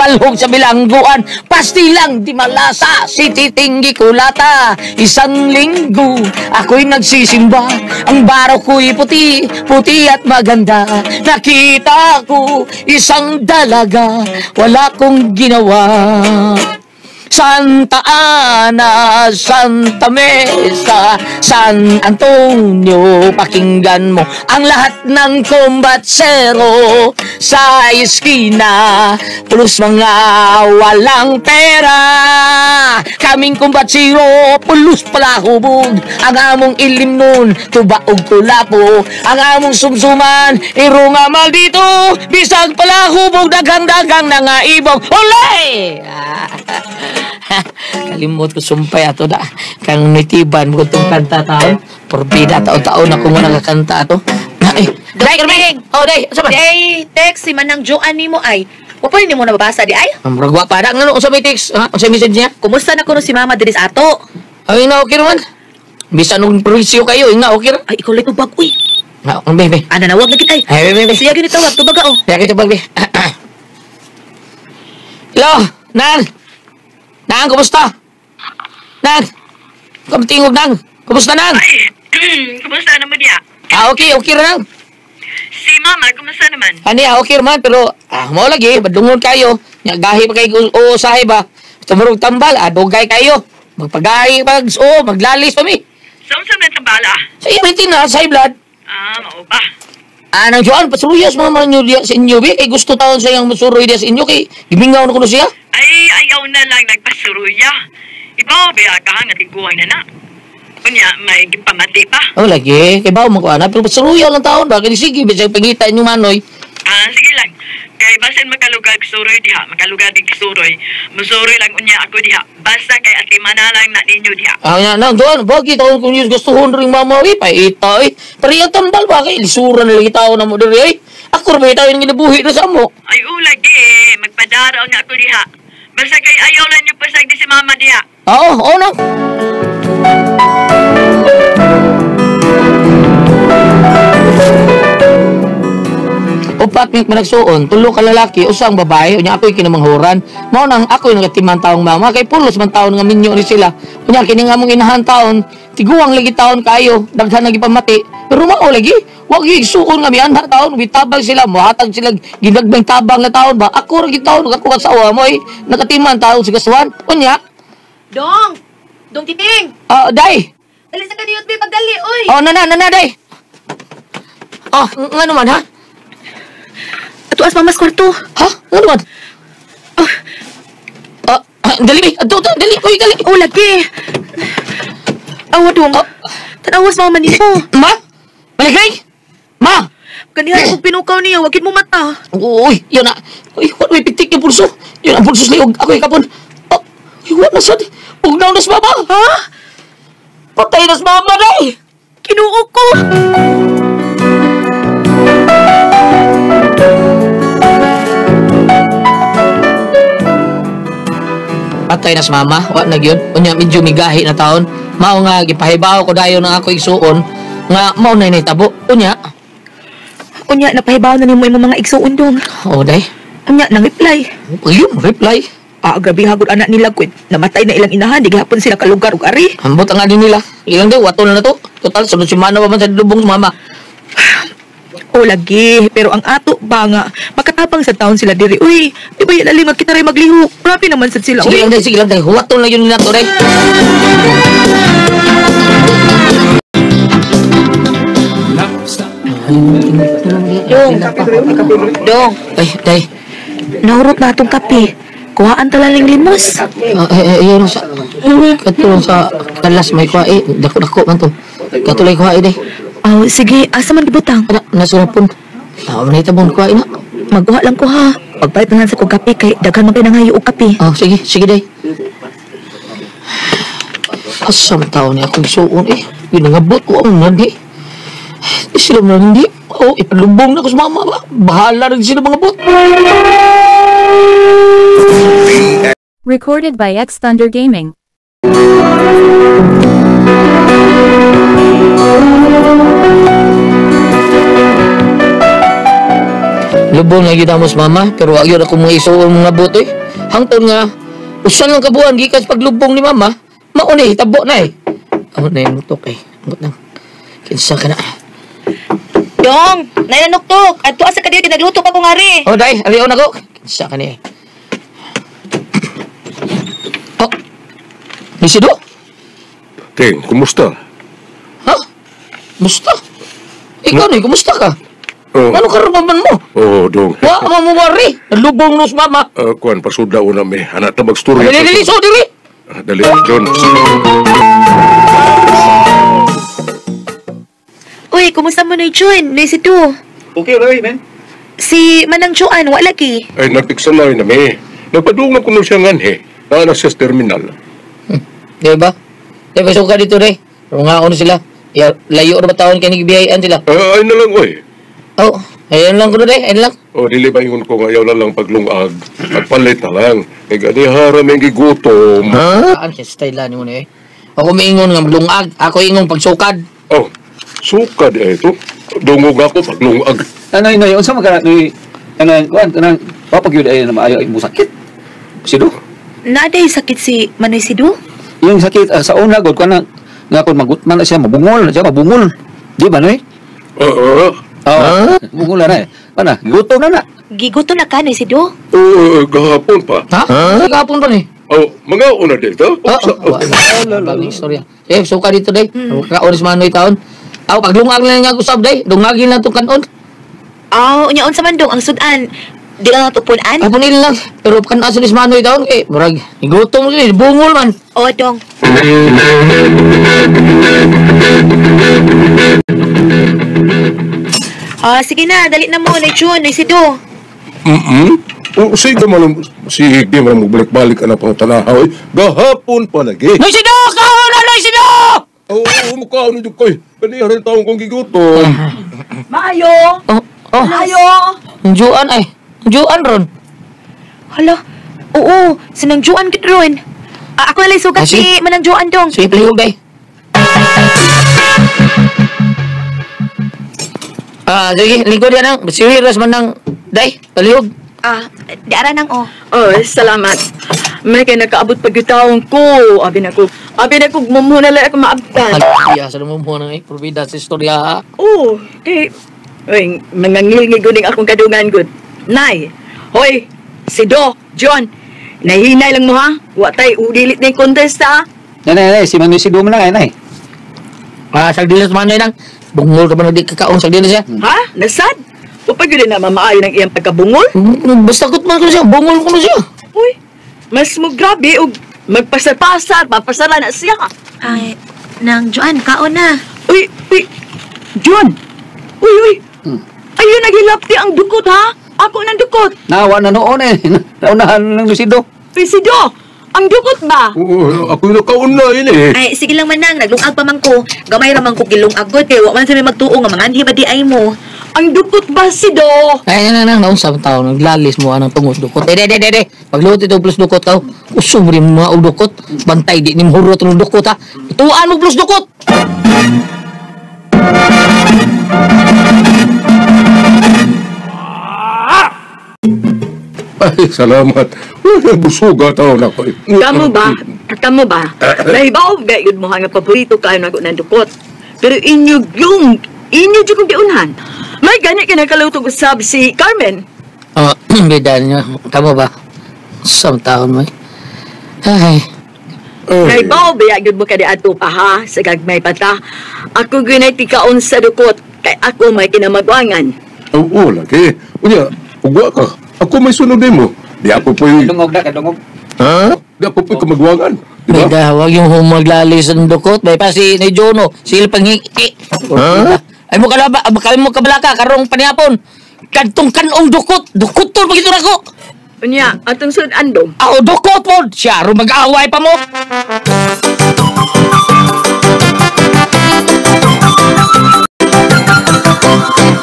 Balhog sa bilangguan, pastilang di malasa, si Titing gikulata. Isang linggo, ako'y nagsisimba, ang baro ko'y puti, puti at maganda. Nakita ko isang dalaga, wala kong ginawa. Santa Ana, Santa Mesa, San Antonio, pakinggan mo ang lahat ng kombatsero sa iskina, plus mga walang pera. Kaming kombatsero, pulos palahubog, ang among ilim nun, tubaog kulapo, ang among sumsuman, irunga maldito, bisag palahubog, daghang-daghang nangaibong. Olay! Kalimot ko sumpay ato da. Kang nitiban mo itong kanta taon. Porbida taon-taon ako mo nakakanta ato. Ay, day, Carmen! Oh, day, asa man? Day, text si Manang Joan nimo ay. Wa pa nimo nababasa di ay? Murag wa pa da. Ngano unsa may text? Ha? Unsa message niya? Kumusta na kuno si Mama diri sa ato? Ay, na okay naman. Bisan nung presyo kayo, nga okay ra. Ay, ikaw lang tubag uy. Nga, ang bebe. Ana nawag na kita ay. Ay, bebe. Siya gyud tawag tubaga oh. Siya gyud tubag, be. Hello, Nan. Nang, kumusta? Nang! Kamtingog, Nang! Kumusta, Nang? Ay, kumusta naman niya? Ah, okay, okay ra, Nang. Si Mama, kumusta naman? Ani, okay naman, pero, mao lagi, badungon kayo. Nya, gahi pa kayo, o, usahay ba? Tumurog tambal, dugay kayo. Magpagahi, pag, o, maglalis pa mi. Saan na tambal, ah? Sa iyo, na, sa blood. Ah, mao ba? Ah, Nang Joan, pasuruyas mga man nyo diya sa inyo, bi. Kay gusto taon sa iyang masuroy diya sa inyo, kay gimingaw na ko na siya. Ay, ayaw na lang nagpasuruya. Iba, biya ka nga tiguan na na. Kunya, may gipamati pa. Oh, lagi. Kay bawo man ko, ana. Pero pasuruya lang taon ba? Kaya sige, bisag pangita inyo manoy. Ah, sige lang. Kay basin makalugag suroy diha, makalugag din suroy. Musuroy lang unya ako diha. Basta kay ati manalang na ninyo diha. Ah, nga na, doon, bagi taon kung yun gustuhon ring mama, eh, paita, eh. Parehang tambal ba? Kay lisuran na lagi tao na mo diri, eh. Ako rin ba itaw yung ginabuhi na sa mo? Ay, ulagi, eh. Magpadaraw na ako diha. Basta kay ayaw lang yung pasag di si mama diha. Oo, oo na. Upat mi managsuon, tulo ka lalaki, usang babae, unya ako'y kinamanghuran. Mao nang ako'y nagatiman taong mama, kay pulos man taon nga minyo ni sila. Unya kini nga mong inahan taon, tiguang lagi taon kayo, daghan lagi pamati. Pero mao lagi, wa gyud igsuon nga mianha taon, mitabang sila, mohatag sila ginagmay tabang nga taon ba. Ako ra gyud taon, ako kasawa mo ay nakatiman taon sa kasuan. Unya, Dong! Dong Titing! Ah, day. Dali sa kaniyot bi pagdali oy. Oh, nana, nana day. Oh, ngano man ha? Ato as mamas kwarto. Ha? Ngano man? Ah, dali, bi. Ato, ato, dali, oy, dali. Oh, lagi. Awa dong. Oh. Tanawas mama nimo. Ma? Maligay? Ma? Kaniha kog pinukaw niya, wagid mo mata. Uy, yun na. Uy, what may pitik yung pulso. Yun ang pulso sa liog. Ako'y kapon. Oh, uy, what na sad? Ugnaw na sa mama. Ha? Patay na sa mama, day. Kinuo ko. Patay na sa mama. Wa na gyud. Unya, medyo migahi na taon. Mao nga, gipahibaw ko dayon ang ako igsuon. Nga, mao na initabo. Unya. Unya, napahibaw na nimo imong mga igsuon dong. Oh, day. Unya, nang-reply. Ayun, reply. Ah, grabe hagod anak nila ko. Namatay na ilang inahan, di gihapon sila kalugar og ari. Ambot ang ali nila. Ilang day, wato na na to. Total, sunod si Mana pa man sa lubong sa mama. O lagi, pero ang ato ba nga, makatabang sa taon sila diri. Uy, di ba yan alim, kita rin maglihok. Grabe naman sad sila. Sige Uy. lang day, sige lang day. Wato na yun nila to, day. Dong, dong. Ay, day. Nahurot na atong kape. Kuhaan tala ning limos. Ayun sa katulong sa kalas may kuha eh. Dako-dako man to. Katulay kuha eh, day. Oh, sige, asa man gibutang? Ana, nasurapon. Ah, manay tabon kuha eh na. Magkuha lang ko ha. Pagpalit na lang sa kong kape kay daghan man kay nangayo og kape. Oh, sige, sige day. Asam taon niya akong isuon eh. Ginangabot ko ang nandi. Di sila man hindi. Oh, ipalubong na ko sa mama ba. Bahala rin sila mga bot. Recorded by X Thunder Gaming. Lubong na gyud amos mama, pero wa gyud ako mga isuon mga buot eh. Hangtod nga usa lang ka buwan gikan sa paglubong ni mama, mao ni hitabo na eh. Amo na yung mutok eh. Ambot nang kinsa ka na. Dong, nainanuktok. Adto asa ka diri nagluto pa ko ngari. Oh, day, alion ako. Kinsa ka ni eh. Oh. Ni Sido? Ting, kumusta? Ha? Kumusta? Ikaw ni, kumusta ka? Oh, Ano karon man mo? oh, dong. Wa mo mo wari. Nalubong nos mama. Kuan, pasudla una mi. Anak ta magstorya. Dili dili so dili. Dali, John. Uy, kumusta mo na Jun? Nay si Tu. Okay, right, man. Si Manang Joan, wa lagi. Ay, nagtiksanay na mi. Napadung na kuno siya nganhe. Naa na siya sa terminal. Di ba? Di ba suka dito re? Nga ano sila. Ya, layo ra ba taon kay gibiyayan sila? Ay na lang, oy. Oh, ayun lang kuno de, ayun lang. Oh, dili ba ingon ko nga ayaw na lang paglungag. Pagpalit na lang. Kay ganihara may gigutom. Saan siya style ni mo ni eh. Ako miingon nga maglungag, ako ingong pagsukad. Oh, sukad eh ito. Dungog ako paglungag. Ano, noy, unsa man kana noy? Ano, kuan kanang papag yun ay na maayo ay mo sakit. Sido. Naaday sakit si Manoy Sido? Yung sakit sa una gud kuan nga kon magutman na siya, mabungol na siya, mabungol. Di ba noy? Oo. Oh, bungol na eh. Ana, gutom na na. Giguto na ka, Noy Sido? Oo, gahapon pa. Ha? Gahapon pa ni. Oh, mga una dito. Oh, wala. Bagong istorya. Eh, suka dito day. Kaon si Manoy taon. Aw, paglungag na nga usab day. Dungagin lang tong kanon. Aw, unya unsa man dong ang sudan. Di lang natupunan? Ay, punil lang. Pero kan aso ni Manoy taon kay murag gutom ni bungol man. O, dong. Ah, sige na, dali na mo, Noy Jun, Noy Sido. Oh, sige man, sige man, magbalik-balik ka na pang tanahaw. Eh. Gahapon pa lagi. Noy Sido, kaon na Noy Sido! Oo, oh, mukha ano dyan koy. Kaniya rin taong kong gigutom. Maayo! Oh, oh. Maayo! Juan ay. Juan ron. Hala, oo, sinang Joan gid ron. Ah, ako na lang sugat Ah, sige. si Manang Joan dong. Sige, palihog day. Ah, sige, lingkod yan ang. Siwi ras man ng day, palihog. Ah, di ara nang oh. Oh, salamat. May kay nakaabot pag taong ko. Abi na ko. Abi na ko mumuna lang ako maabtan. Ay, sa mo mo nang eh, probida sa istorya. Ha. Oh, kay Uy, mangangilngig guning akong kadungan gud. Nay, hoy, si Do, John. Nahinay lang mo ha. Wa tay udilit na yung contest ha. Nay, nay, si Manoy Sido man lang ay nay. Ah, sagdilas man lang. Bungol ka man di kakaon sagdilas siya. Ha? Nasad? Upag yun na mamaayo ng iyang pagkabungol? Basta kot man ko siya, bungol ko na siya. Uy, mas mo grabe og magpasar-pasar, papasara na siya. Ay, nang Joan, kaon na. Uy, uy, John. Uy, uy. Ayun, naghilapti ang dukot ha. Ako nang dukot. Nawa na noon eh. Naunahan ng Noy Sido. Uy, si Do, ang dukot ba? Oo, ako yung nakauna yun eh. Ay, sige lang manang, naglungag pa man ko. Gamay ra man ko gilungag gud kay wa man sa may magtuo nga manganhi ba di ay mo. Ang dukot ba si Do? Ay, nang nang naunsa man taon naglalis mo anang tungos dukot. Eh, de de de de. Pagluto ito plus dukot tao. Usog rin mga og dukot. Bantay di ni hurot ng dukot ha. Tuan mo plus dukot. Ay, salamat. Uy, busuga taon ako eh. Kamu ba? Kamu ba? Nahibaw gayud mo nga paborito kayo nako ng dukot. Pero inyo yung inyo jud kong giunhan. May gani ka nakaluto usab si Carmen. Oh, bida niyo. Kamo ba? Sa taon mo eh. Ay, Ay, Nahibaw ba gyud mo kadi adto pa ha sa gagmay pata. Ako gyud tikaon sa dukot kay ako may kinamagwangan. Oo, lagi. Unya, ugwa ka. Ako may sunod din mo. Di ako po'y... Dungog na, kadungog. Ha? Di ako po'y kamagwangan. Di ba? bida, wag yung humaglalis ng dukot. May pa si ni Jono, sil panghiki. Ha? Ay mo kalaba, kami mo kabalaka karong panihapon. Kadtong kanong dukot, dukot to pagito nako. Unya, atong sud andong. Ako dukot pod, siya ro mag-away pa mo.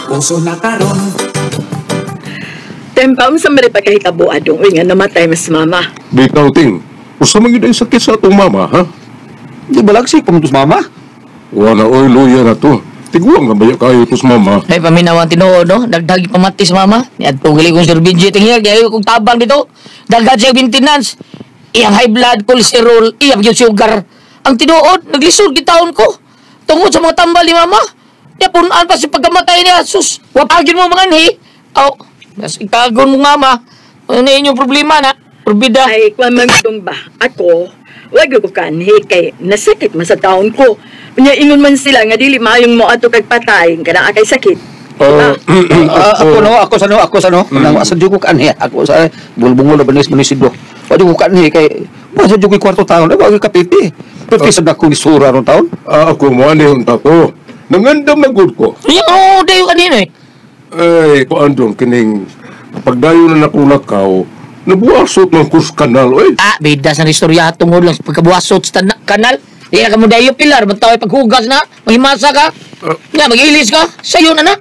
Uso na karon. Tempa unsa man pagkahitabo adong uy nga namatay mas mama. Bitaw, ting. Usa man yun ay sakit sa atong mama, ha? Di balagsik pamuntos mama. Wala, oy, luya na to. Tiguang nga ba kayo tos mama? Ay, paminawan tinuod, no? Dagdag pamatis, mama. Niadto gali kong Sir Benji tingil, kaya kong tabang dito. Dagdag siya maintenance. Iyang high blood, cholesterol, iyang yung sugar. Ang tinuod, naglisod gitaon ko. Tungod sa mga tambal ni mama. Niya, punaan pa si pagkamatay niya. Sus, wapagin mo mga anhi. Aw, mas ikagon mo mama. Ano na inyong problema na? Probida. Ay, kuan man dong ba? Ako, wag ko kanhi kay nasakit man sa taon ko. Unya ingon man sila nga dili maayong mo ato kag patay kana akay sakit. Ako no, ako sa no, ako sa no. Nang asa jud ko kanhi, ako sa bulbungol banis munisido. Wa jud ko kanhi kay wa sa jud ko kwarto taon, wa ka pipi. Pipi sa dako ni sura ron taon. Ako mo ani unta ko. Nangandam na gud ko. Oo, dayo kanino eh. Ay, kuan dong kining pagdayon na nakulakaw, nabuasot man kus kanal oy. Ah, bida sa istorya tungod lang sa pagkabuasot sa kanal. Di na ka mo dayo pilar, bantaway paghugas na, maghimasa ka. Nga, mag-ilis ka, sayo na na.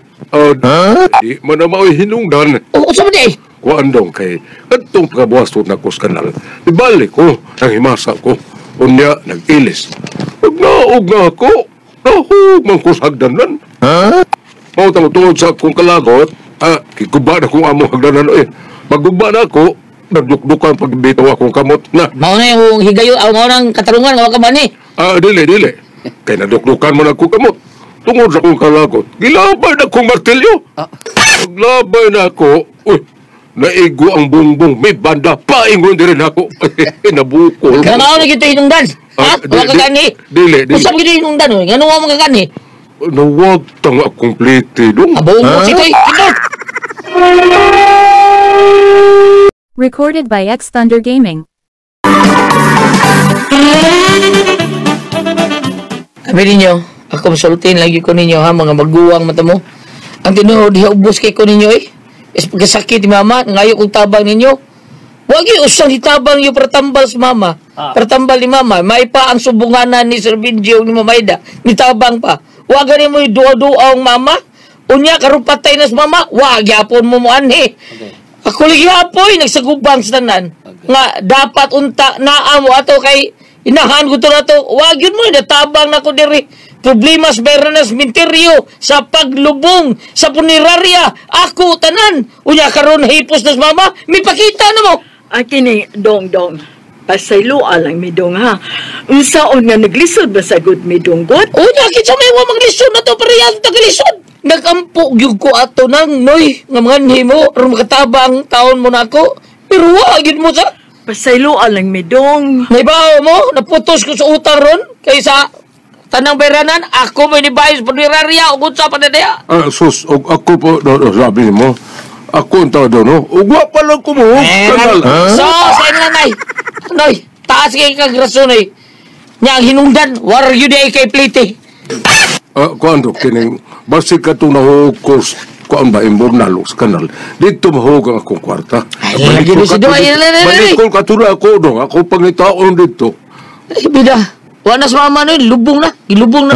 Di man na mao'y hinungdan. O, unsa man di eh? Kuan dong kay adtong pagkabuasot na kus kanal. Ibalik ko, nanghimasa ko. Unya, nag-ilis. Pagnaog na ako, nahug man kus hagdanan. Mao tang tungod sa akong kalagot, kiguba na kong among hagdanan oy. Pagguba na ako, nagdukdukan pagbitaw akong kamot na. Mao na yung higayo, mao na ang katarungan, nga wa ka man eh. Dili, dili. Kay nadukdukan man ako kamot. Tungod sa akong kalagot, gilabay na akong martilyo. Paglabay na ako, uy, naigo ang bungbong, may banda, paingon din rin ako. Nabukol. Kaya mao na kita hinungdan. Ha? Ah, Wa ka gani? Dili, dili. Unsa man kita hinungdan oy? Ngano wa man ka gani? Nawag tang akong plite dong. Abong mo si Toy. Pindot! Recorded by X Thunder Gaming. Sabi ninyo, ako masultin lagi ko ninyo ha, mga maguwang mata mo. Ang tinuod, ubos kay ko ninyo eh. Is pagkasakit ni mama, ngayo kong tabang ninyo. Wag yung usang hitabang yung pratambal sa mama. Pratambal ni mama. May pa ang subunganan ni Sir Benji o ni Mama Ida. Ni tabang pa. Wag gani mo yung duwa-duwa ang mama. Unya, karon patay na sa mama. Wag, yapon mo mo anhi. Ako lagi hapoy, nagsagubang sa tanan. Nga, dapat unta, naa mo ato kay inahan ko to na to. Wag yun mo, natabang na ko diri. Problema sa Beranas Minteryo, sa paglubong, sa punerarya, ako tanan. Unya karon hipos na sa mama, may pakita na mo. Akini dong dong. Pasayloa lang mi dong ha. Unsaon nga naglisod ba sa good mi dong god? Unya kinsa may wa maglisod na to parehas ta galisod. Nagampo gyud ko ato nang noy nga mga mo aron makatabang taon mo nako. Pero wa gyud mo sa Pasayloa lang mi dong. Naibaw mo, naputos ko sa utang ron kaysa tanang beranan, ako may nibayos punerarya ug unsa pa na diha. Sus, og ako po, no, no, sabi mo, ako ang tao doon, no? Ugwa pa lang ko mo, Eh, kanal. So, sa inyo na, nay. Noy, taas kay kag rason, eh. Nya ang hinungdan, war yun ay kay plite. Kuan do, kining, basig ka itong nahukos, kuan ba, imburnalo sa kanal. Dito mahug ang akong kwarta. Ay, lagi ni si Doy, ay, ay, ay, ay. Balikol ka tula ako dong, ako pangitaon dito. Ay, bida. Wala na sa mama noy, lubong na, gilubong na.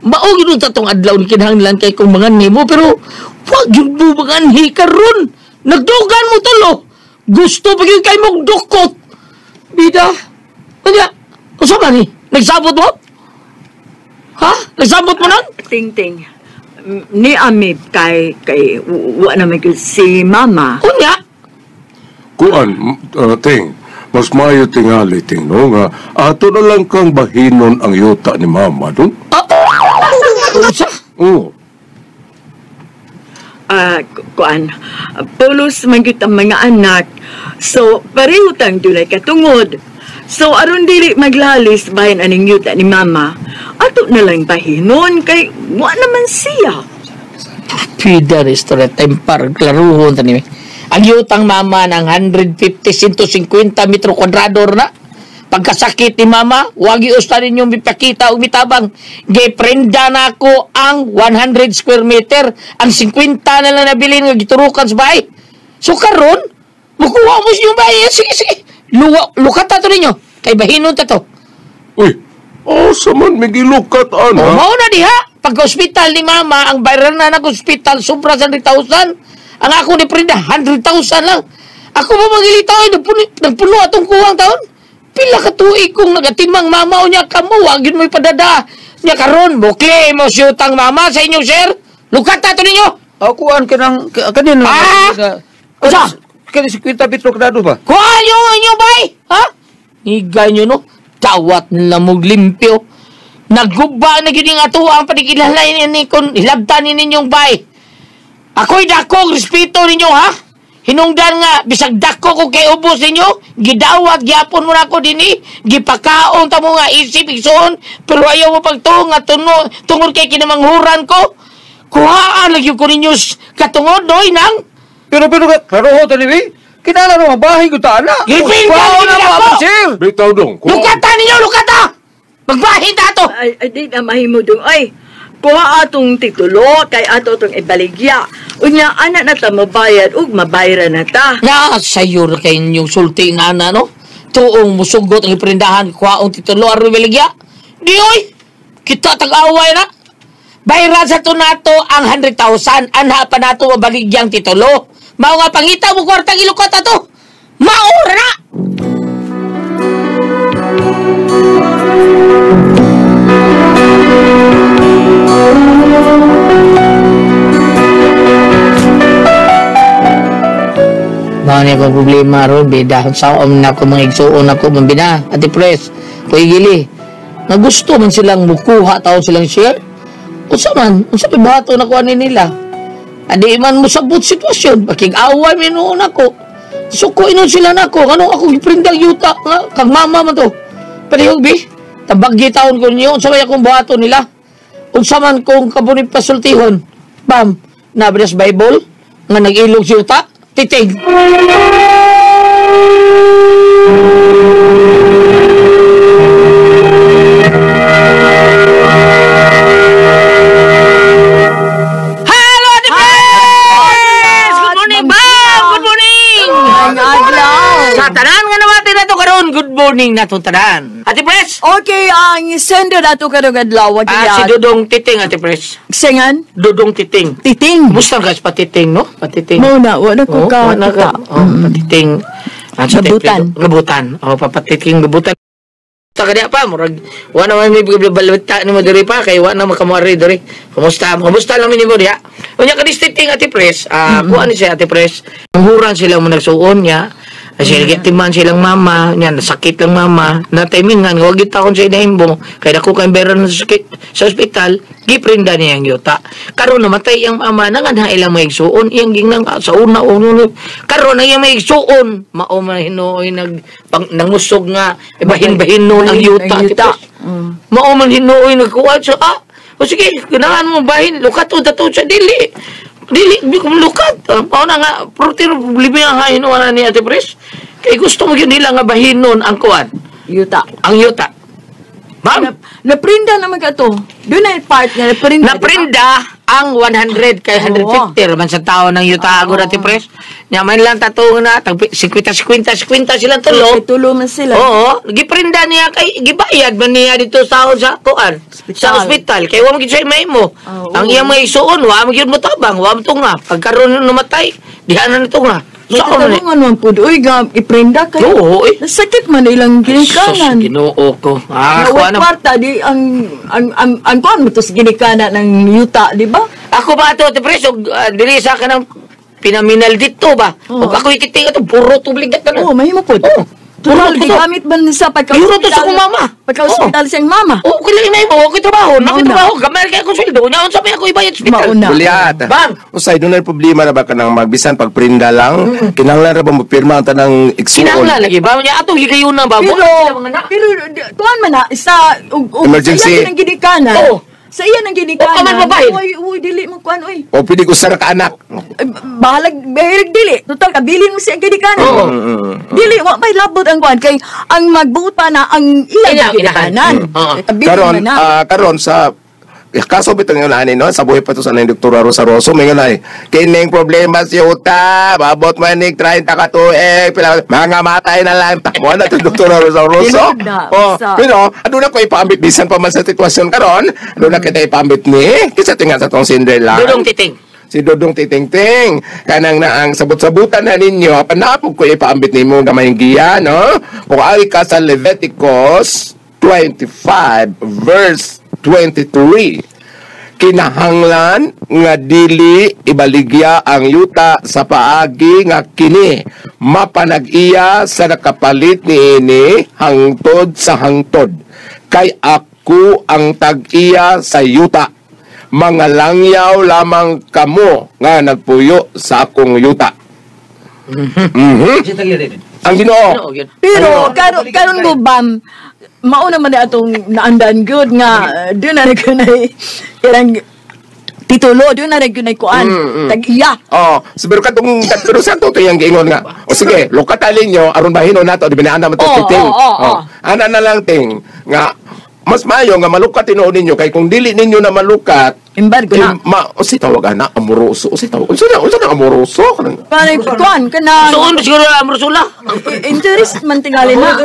Mao gyud ta tong adlaw ni kinahanglan kay kong mga nimo pero wag gyud mo manganhi karon. Nagdugan mo tulo. Gusto pa gyud kay mong dukot. Bida. Kanya, usa man ni? Nagsabot mo? Ha? Nagsabot mo nang? Ting ting. Ni ami kay kay wa na may si mama. Unya? Kuan, ting, mas maayo tingali, ting, no? Nga, ato na lang kang bahinon ang yuta ni mama, dun. Ah, usa? Oo. Kuan, pulos man gyud ang mga anak. So pareho tang dunay katungod. So aron dili maglalis bahin aning yuta ni mama, ato na lang bahinon kay wa naman siya. Pida restaurant tempar klaruhon tani. Ang yutang mama ng 150 150 metro kwadrado na. Pagkasakit ni mama, wag iusta ninyong mipakita o mitabang. Giprenda na ako ang 100 square meter. Ang 50 na lang nabilin nga giturukan sa bahay. So karon, mukuha mo sa inyong bahay. Sige, sige. Luwa, lukat ta to ninyo. Kay bahinon ta to. Uy, asa man may gilukat, ana? O, mao na diha. Pagka-hospital ni mama, ang bayaran na ng hospital, sobra sa 100,000. Ang ako ni Prenda, 100,000 lang. Ako ba magilitaw, ay, nagpuno atong kuwang taon. Pila ka tuig kong nagatimang mama o niya kamo, wag yun mo'y padada. Niya karon, bukli mo siyutang mama sa inyong sir. Lukat na ito ninyo. Akuan ka ng, kanin. Ah! Usa? Kani si Quinta Petro Grado ba? Kuha nyo inyo bay! Ha? Higay nyo no? Tawat lamog limpyo. Naguba na yun yung ato ang panikilalay ni kung hilabtan ni ninyong bay. Ako'y dakong respeto ninyo ha? Hinungdan nga, bisag dako ko kay ubos ninyo, gidawat, gyapon mo na ako dinhi, gipakaon ta mo nga isip, igsoon, pero ayaw mo pagtuong nga tungod kay kinamanghuran ko. Kuhaan lagi ko ninyo katungod, doy, nang. Pero, klaro ho, taniwi, kinala naman, bahay ko ta, anak. Gipin ka, Kuhaan na ninyo mo, ako! sir! Bitaw dong. Lukata ninyo, lukata! Magbahin ta to! Ay, ay, di na mahimo dong. Ay, kuha atong titulo, kay ato atong ibaligya. Unya, anak na ta mabayad, ug mabayra na ta. Na, sayo na kayo inyong sulti na ana, no? Tuong musugot ang iprindahan, kuhaong titulo, aron ibaligya. Di, oy! Kita tag-away na. Bayran sa to nato ang 100,000. Anha pa nato mabaligyang titulo. Mao nga pangita mo kwartang ilukot ato. Maura na! Mao ni akong problema ron, bida. Sa na ako mga igsuon ako, mambina. Ate Pres, Kuya Gili, nga gusto man silang mukuha taon silang share. Unsa man, unsa may buhaton ako ani nila. Adi man mo sabot sitwasyon, makig-away mi noon ako. Suko inon sila nako, anong ako giprindang yuta nga kag mama man to. Parehog bi, tabaggi taon ko niyo, unsa may akong buhaton nila. Unsa man kung kabuni pasultihon. Bam, nabres Bible nga nag-ilog si yuta, titig. Hello, Ate Pres! Good morning, Bam! Good morning! Sa tanan nga naman na to karon, good morning na to tanan. Ate Pres! Okay, ang sender ato karong adlaw. Si Dudong Titing, Ate Pres. Singan? Dudong Titing. Titing. Kumusta guys? Patiting, no? Patiting. Muna, wala ko ka. Wala ka. Oh, patiting. Gabutan. Gabutan. Oh, papatiting gabutan. Ta kanya pa murag wa na man may balita nimo diri pa kay wa na makamuari diri. Kumusta? Kumusta lang nimo diha? Unya kanis Titing, Ate Pres, kuan ni siya Ate Pres. Manghuran sila mo nagsuon niya. Kasi mm-hmm. Silang mama, niya nasakit lang mama, na timingan wag gyud takon sa inahimbong kay dako kay beran sa sakit sa ospital, giprinda niya ang yuta. Karon namatay ang mama nanganha ilang may igsuon, iyang ginang sa una uno. Karon ang iyang may igsuon, mao man hinuoy nag nangusog nga bahin-bahin noon ang yuta. Yuta. Mao man hinuoy nagkuha sa o sige, ganahan mo bahin, lukat o dato sa dili. Dili, di ko lukat. Mao na nga, protein problema ang hinuha na ni Ate Pres. Kay gusto mo yun nila nga bahin nun ang kuwan. Yuta. Ang yuta. Ma'am? Naprinda naman ka to. Doon na part nga naprinda. Naprinda ang 100 kay 150 raman sa tao ng yuta agad Ate Pres. Nya man lang tato na tag 50 50 50 silang tulo. Tulo man sila. Oo, giprinda niya kay gibayad man niya dito sa kuan. Sa ospital kay wa man gid siya mahimo. Ang iyang may isuon wa man gyud mo tabang, wa man tunga. Pagkaron namatay, diha na nitunga. Sa katanungan man pud, uy, iprinda kayo. Oo, eh. Nasakit man ilang ginikanan. Sus, Ginoo ko. Ah, kuha na. Kwarta, di, ang kuhan mo to sa ginikanan ng yuta, di ba? Ako ba ito, Ate Pres, dili sa akin ang pinaminal dito ba? O ako ikiting ito, puro tubligat na. Oo, mahimo po. Oo. Tural, gigamit man sa pagka-hospital. Puro to sa kong mama. Pagka-hospital siyang mama. Oo, kailangan na mo. Okay trabaho. Nakitrabaho. Gamay kayo kong sweldo. Unyaon sa may ako ibayad hospital. Mauna. Buliat. Bang! Usay, doon na problema na ba ka nang magbisan pagprinda lang? Kinahanglan ra ba mo pirma ang tanang igsuon? Kinahanglan lagi ba? Unya atong higayon na ba? Pero, tuwan man na, sa... Emergency. Sa iya ng ginikanan. Oo. Sa iya ng ginikanan. O, kaman babae. Uy, uy, dili mo kuan, uy. O pwede ko sa kaanak. Bahalag, bahalag dili. Total, kabilin mo siya ang ginikanan. Oo. Dili, wa pa'y labot ang kuan. Kay, ang magbuot pa na ang iya ng ginikanan. Karon, karon sa kaso bitong yun ani no, sa buhay pa to sa nang Doktora Rosa Rosso, may nganay. Kining problema si Uta, babot manig 30 ka tuig, pila mga matay na lang. Mo na to Doktora Rosa Rosso. Oh, pero aduna ko ipaambit bisan pa man sa sitwasyon karon, aduna kita ipaambit ni kisa tingan sa tong Cinderella. Dudong Titing. Si Dodong Titingting. Kanang na ang sabot-sabutan na ninyo, panapog ko ipaambit nimo gamay giya, no? Kung ari ka sa Leviticus 25 verse 23. Kinahanglan nga dili ibaligya ang yuta sa paagi nga kini mapanag-iya sa nakapalit niini hangtod sa hangtod, kay ako ang tag-iya sa yuta. Mga langyaw lamang kamo nga nagpuyo sa akong yuta. Ang Ginoo. Pero karon karon ko bam mauna man na atong naandan good nga doon na rin kanang titulo, doon na rin kuan tag-iya. Oh, so, pero katong pero sa to yang giingon nga. O sige, lukatan ninyo aron bahinon nato di ba na man to ting. Oo. Ana na lang ting nga mas maayo nga malukat tinuod ninyo kay kung dili ninyo na malukat embargo na. Ma o si tawag ana amoroso, o si tawag. Unsa na amoroso? Kanang kuan kanang Suon siguro amoroso la. Interest man tingali na.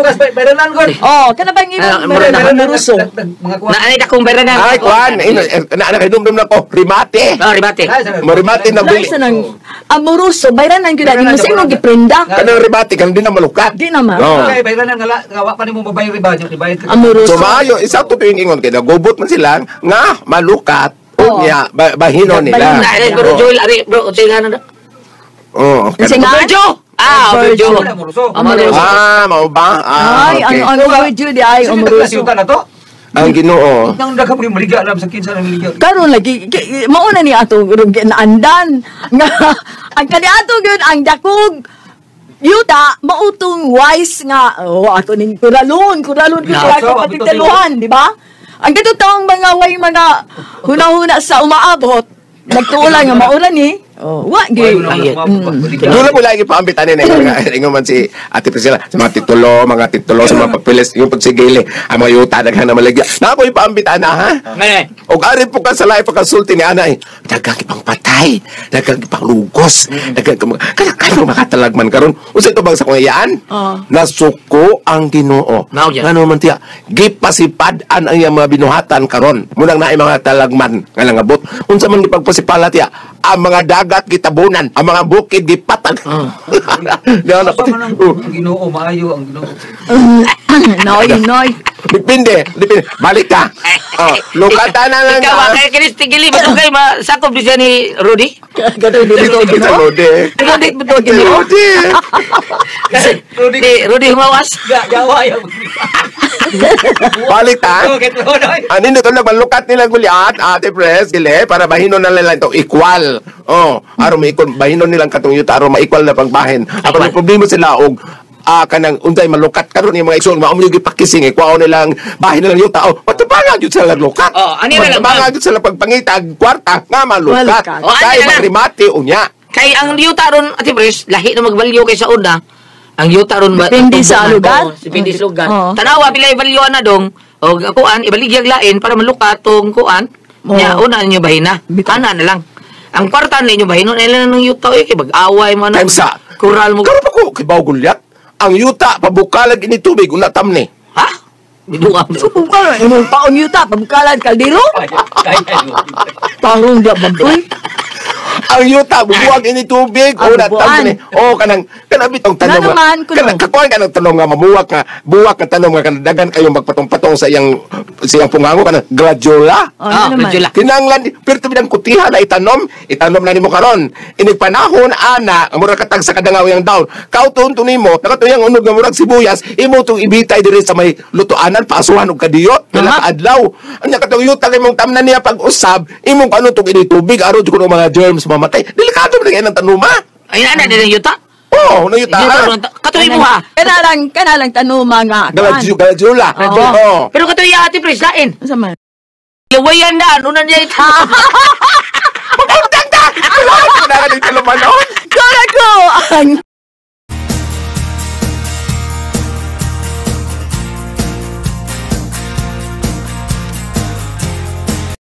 Oh, kana bang imong amoroso? Na ani dakong bayranan. Ay kuan, na na kay na ko rimate. Oh, rimate. Marimate na bili. Sa nang amoroso bayranan gyud ni mo sa imong giprenda. Kanang rimate kan di na malukat. Di na ma. Kay bayranan nga wa pa nimo babayro riba, bayad. Amoroso. So maayo isa to yung ingon kay nagubot man sila nga malukat. Unya, bahino nila. Na, bro Joel, ari bro, unsay ngalan na? Oh, okay. Virgil. Ah, Virgil. Amoroso. Ah, mao ba? Ah, ay, ang Virgil di ay amoroso. Ang Ginoo. Nang daghan mo maligya alam sa kinsa nang maligya. Karon lagi mauna ni atong naandan nga ang kaniadto gyud ang dakog yuta mautong wise nga oh ato ning kuralon kuralon kapatid, di ba? Ang katong mga way mga huna-huna sa umaabot, nagtuulan nga mauna ni. Oh, wa gyud. Doon mo lagi paambitan ni ingon man si Ate Priscilla sa mga titulo sa mga papeles yung pagsigili ang mga yuta daghan na maligya. Na ako ipaambitan na ha. Og ari po ka sa lahi pagkasulti ni anay. Daghang ipang patay, daghang ipang lugos, daghang kanang makatalagman karon. Unsa ito bang sa kong iyaan? Nasuko ang Ginoo. Ngano man tiya gipasipad-an ang iyang mga binuhatan karon. Munang naay mga talagman nga nangabot. Unsa man gipagpasipala tiya? Ang mga dagat gitabunan, ang mga bukid gipatag. Ang Ginoo maayo ang Ginoo. Noy, noy. Depende, depende. Balik ka. Oh, lukatan na lang. Ikaw kay Chris Tigili, bato kay masakop di siya ni Rudy? Gato di Rudy. Rudy, Rudy. Rudy, Rudy humawas. Gawa ya. Balik ta. Ano nito nagmalukat nila gulyat, Ate Pres, gile para bahinon na nila ito equal. Oh, aron maikon bahinon nilang katong yuta aron ma-equal na pagbahin. Apan may problema sila og kanang unsay malukat karon yung mga igsoon mao mo gipakising kwaon nilang bahin nilang yuta. Oh, patubangan jud sila lukat. Oh, ani na lang. Patubangan jud sila pagpangitag kwarta nga malukat. Oh, kay magrimate unya. Kay ang yuta ron Ate Pres, lahi na magbalyo kaysa una. Ang yuta ron depende sa lugar. Depende sa lugar. Tanawa pila ibalyo na dong og kuan ibaligyag lain para malukat tong kuan. Nya una ninyo bahina. Ana na lang. Ang kwarta ninyo bahinon ay lang ng yuta oy kay mag-away man. Time sa kural mo. Karon pa ko kay baw gulyat. Ang yuta pabukalag ini tubig una tamni. Ha? Biduang. So bukalan imong paon yuta pabukalan kaldero. Tarong da baboy. Ang yuta bubuwag ini tubig una tamni. Oh kanang kanang bitong tanom. Kanang kakuan kanang tanom nga mamuwak nga buwak nga tanom nga kanang dagan kayo magpatong-patong sa iyang pungango kanang gladiola. Ah, gladiola. Kinanglan pero tubig ang kutiha na itanom, itanom na nimo karon. Inig panahon ana mura katag sa kadangaw yang daon. Kauton to nimo nakatuyang unog nga murag sibuyas imo tong ibitay diri sa may lutoanan paasuhan og kadiyot pila ka adlaw. Anya katong yuta kay imong tamnan niya pag-usab imong kanon tong ini tubig aron jud kuno mga germs mamatay. Delikado man ang tanuma. Ay ana dili yuta. Oh, no yuta. Katuy mo ha. Kana lang tanuma nga. Gladiola. Oh. Pero katuy Ate Pres lain. Unsa man? Lawayan na una niya ita. Pagundang ta. Wala ka na dito lumanon. Ko ang